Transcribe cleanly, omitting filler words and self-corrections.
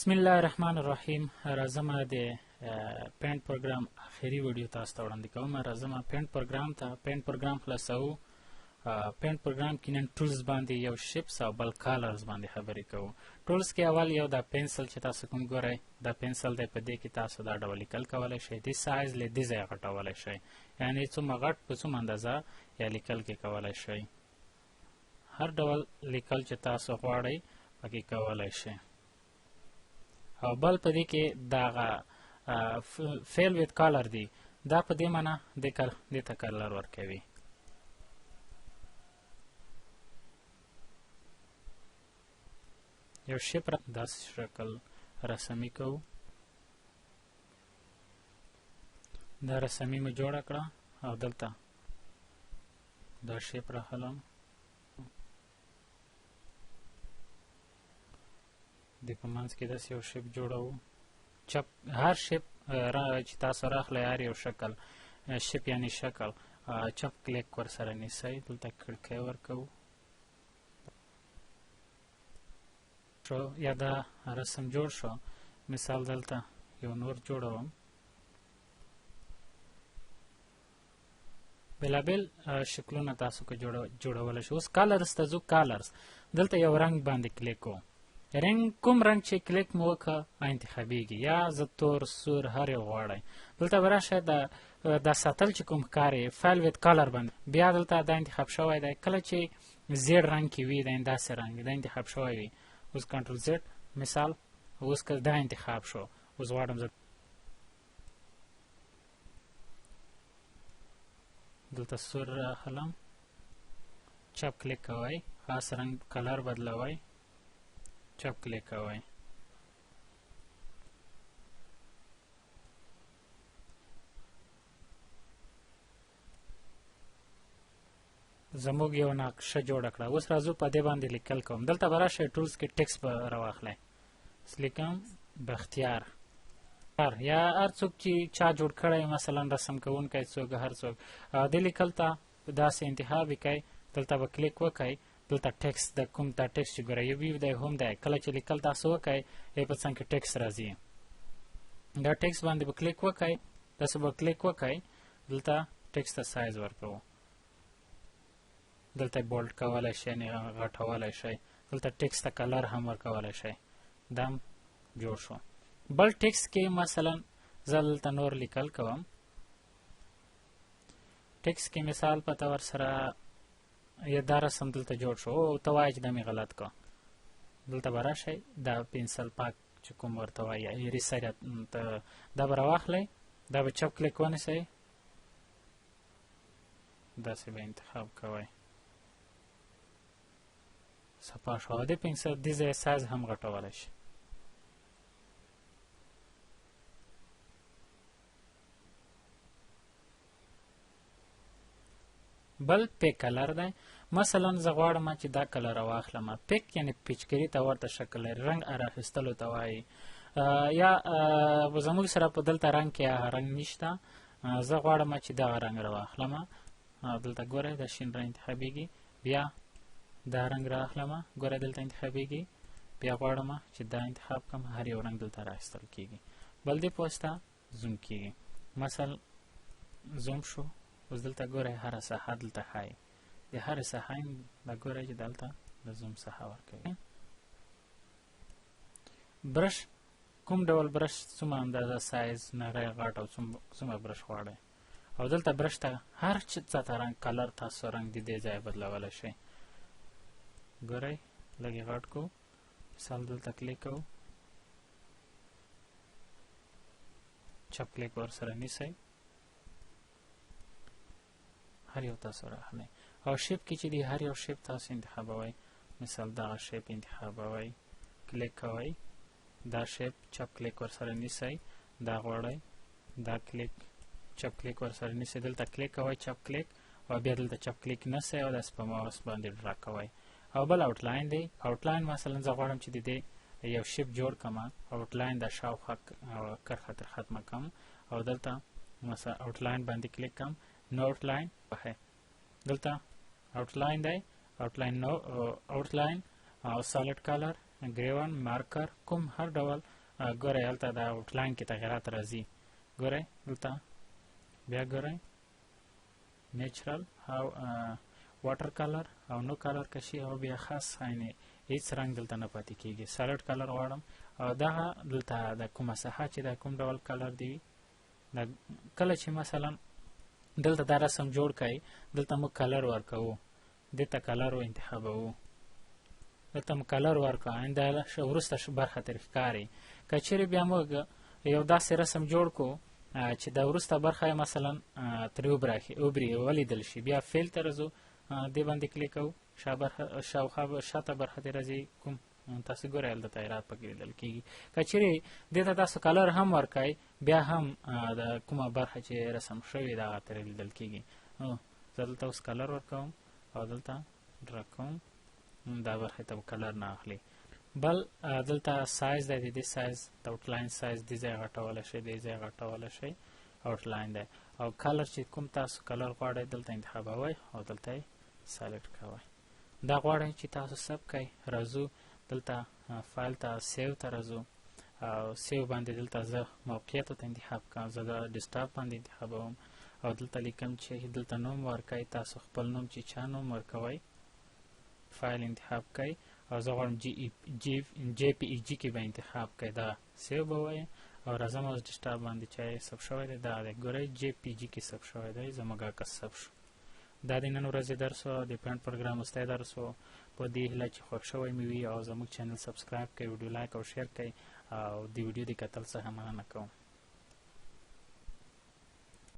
بسم الله الرحمن الرحیم. راځم د Paint پروګرام آخري ویډیو تاسو ته وړاندې کوم. راځم Paint پروګرام ته. Paint پروګرام خلاصوو. Paint پروګرام کې نن tools باندې یو shapes او بل colors باندې خبرې کوو. tools کې اول یو دا pencil چې تاسو کوم ګورئ دا pencil دی. په دې کې تاسو دا ډول لیکل کولی شئ. دې سایز له دې ځایه غټولی شئ، یعنې څومره غټ په څومره اندازه یا لیکل کې کولی شئ. هر ډول لیکل چې تاسو غواړئ پکې کولی شئ. او بل په دې کې دغه fill with color دی. دا په دې معنی دې ته color ورکوي. یو shape داسې شکل رسمي کوو. دا رسمي مو جوړه کړه او دلته دا shape راخلم. د په منځ کې داسې یو shape جوړوو. چپ هر shape چې تاسو راخلئ هر یو شکل shape یعنی شکل چپ کلیک ورسره نیسئ. دلته کړکۍ ورکوو شو یا دا رسم جوړ شو. مثال دلته یو نور جوړوم. بېلابېل شکلونه تاسو که جوړولی شئ. اوس colors ته ځو. colors دلته یو رنګ باندې کلیک کوو. رنګ کوم رنګ چې کلیک مو وکړه انتخابیږي، یا زه تور سور هر یو غواړئ. دلته به راشه دا ساتل چې کوم ښکاري fill with color باندې بیا دلته دا انتخاب شوی دی. کله چې زیړ رنګ کې وي دا داسې رنګ دا انتخاب شوی وي. اوس control Z مثال اوس که دا انتخاب شو. اوس غواړم زه دلته سور راخلم. چپ کلیک کوئ، خاص رنګ color بدلوئ، چپ کلیک کوئ. زموږ یو نقشه جوړه کړه. اوس راځو په دې باندې لیکل کوم. دلته به راشئ tools کې ټیکس به راواخلئ. لیکم بختیار یا هر څوک چې چا جوړ کړی، مثلا رسم کوونکی څوک هر څوک دې لیکل ته داسې انتخاب یې کوئ. دلته به کلیک وکړئ. دلته ټیکس د کوم دا ټیکس چې ګورئ یو ویو دی هم دی. کله چې لیکل تاسو وکړئ یې په څنګ کې ټیکس راځي. دا ټیکس باندې به کلیک وکړئ. تاسو به کلیک وکړئ. دلته ټیکس ته سایز ورکوو. دلته bold کولی شئ، یعنې غټولی شئ. دلته ټیکس ته color هم ورکولی شئ. دا هم جوړ شو. بل ټیکس کې مثلا زه دلته نور لیکل کوم. ټیکس کې مثال په تور سره یا دا رسم دلته جوړ شو. او ته وایې چې دا مې غلط کړ. دلته به راشئ دا pencil پاک چې کوم ورته وایي eraser دا به راواخلئ. دا به چپ کلیک ونیسئ، داسې به انتخاب کوئ. صفا شو. او دې pencil دې ځای سایز هم غټولی شي. بل pick color دی. مثلا زه غواړم چې دا color راواخلم. pick یعنې پیچکري ته ورته شکل لري، رنګ راخیستلو ته وایي. یا زموږ سره په دلته رنګ کې هغه رنګ نشته. زه غواړم چې دغه رنګ راواخلم. دلته ګورئ دا شین رنګ انتخابیږي. بیا دا رنګ رااخلم، ګورئ دلته انتخابیږي. بیا غواړم چې دا انتخاب کړم. هر یو رنګ دلته راخیستل کیږي. بل دې پوسته zoom کیږي. مثلا zoom شو. اوس دلته ګورئ هره ساحه دلته ښایي. د هرې ساحې دا ګورئ چې دلته د zoom ساحه ورکوي. brush کوم ډول brush څومره اندازه سایز نری غټ او څومره brush غواړئ. او دلته brush ته هر څه ته رنګ color تاسو رنګ د دې ځایه بدلولی شئ. ګورئ لږ یې غټ کوو. مثال دلته کلیک کوو، چپ کلیک ورسره نیسئ. هر یو تاسو راخلئ. او shape کې چې دی هر یو shape تاسو انتخابوئ. مثال دغه shape انتخابوئ، کلیک کوئ. دا shape چپ کلیک ورسره نیسئ. دا غواړئ دا کلیک چپ کلیک ورسره نیسئ. دلته کلیک کوئ چپ کلیک او بیا دلته چپ کلیک نسئ او داسې په ماوس باندې draw کوئ. او بل outline دی. outline مثلا زه غواړم چې د دې یو shape جوړ کړم. outline د شاوخوا کرښه تر ختمه کړم او دلته مثلا outline باندې کلیک کړم. نو outline وهئ. دلته outline دی، outline نو outline او solid color ګریوان marker کوم هر ډول. ګورئ هلته د outline کې تغیرات راځي. ګورئ دلته بیا ګورئ natural او water color او no color کشي او بیا خاص یعنې هیڅ رنګ دلته نه پاتې کیږي. solid color غواړم او دغه دلته د کومه ساحه چې د کوم ډول color دی وي. کله چې مثلا دلته دا رسم جوړ کړئ، دلته موږ color ورکوو، دې ته color انتخابوو، دلته موږ color ورکړو، آینده وروسته برخه ترې ښکاري. که چېرې بیا موږ یو داسې رسم جوړ کړو چې دا وروسته برخه یې مثلا ترې وبري ولیدل شي، بیا fill ته راځو، دې باندې کلیک کوو، شاوخوا شاته برخه ترې راځي، کوم تاسو ګورئ هلته تغیرات پکې لیدل کېږي. که چېرې دې ته تاسو color هم ورکړئ، بیا هم د کومه برخه چې رسم شوې ده هغه ترې لیدل کېږي. زه دلته اوس color ورکوم او دلته draw کوم، دا برخې ته به color نه اخلي. بل دلته سایز دی، د دې سایز د outline size دې ځای غټولی شئ، دې ځای غټولی شئ، outline دی. او color چې کوم تاسو color غواړئ دلته انتخابوئ او دلته یې select کوئ. دا غواړئ چې تاسو save کړئ، راځو دلته فایل ته save ته راځو او save باندې دلته زه موقعیت ته انتخاب کوم، زه د desktop باندې انتخابوم او دلته لیکم چې دلته نوم ورکړئ، تاسو خپل نوم چې چا نوم ورکوئ فایل انتخاب کړئ او زه غواړم JPEG کې به انتخاب کړئ، دا save به وایې او راځم اوس desktop باندې چې save شوی دی دا دی، ګورئ JPG کې save شوی دی، زموږ عکس save شو. دا د نن ورځې درس و، د Paint پروګرام وروستی درس و. په دې هیله چې خوښ شوی مې وي او زموږ channel subscribe کړئ، ویډیو like او share کړئ او د ویډیو د کتل څخه مننه کوم.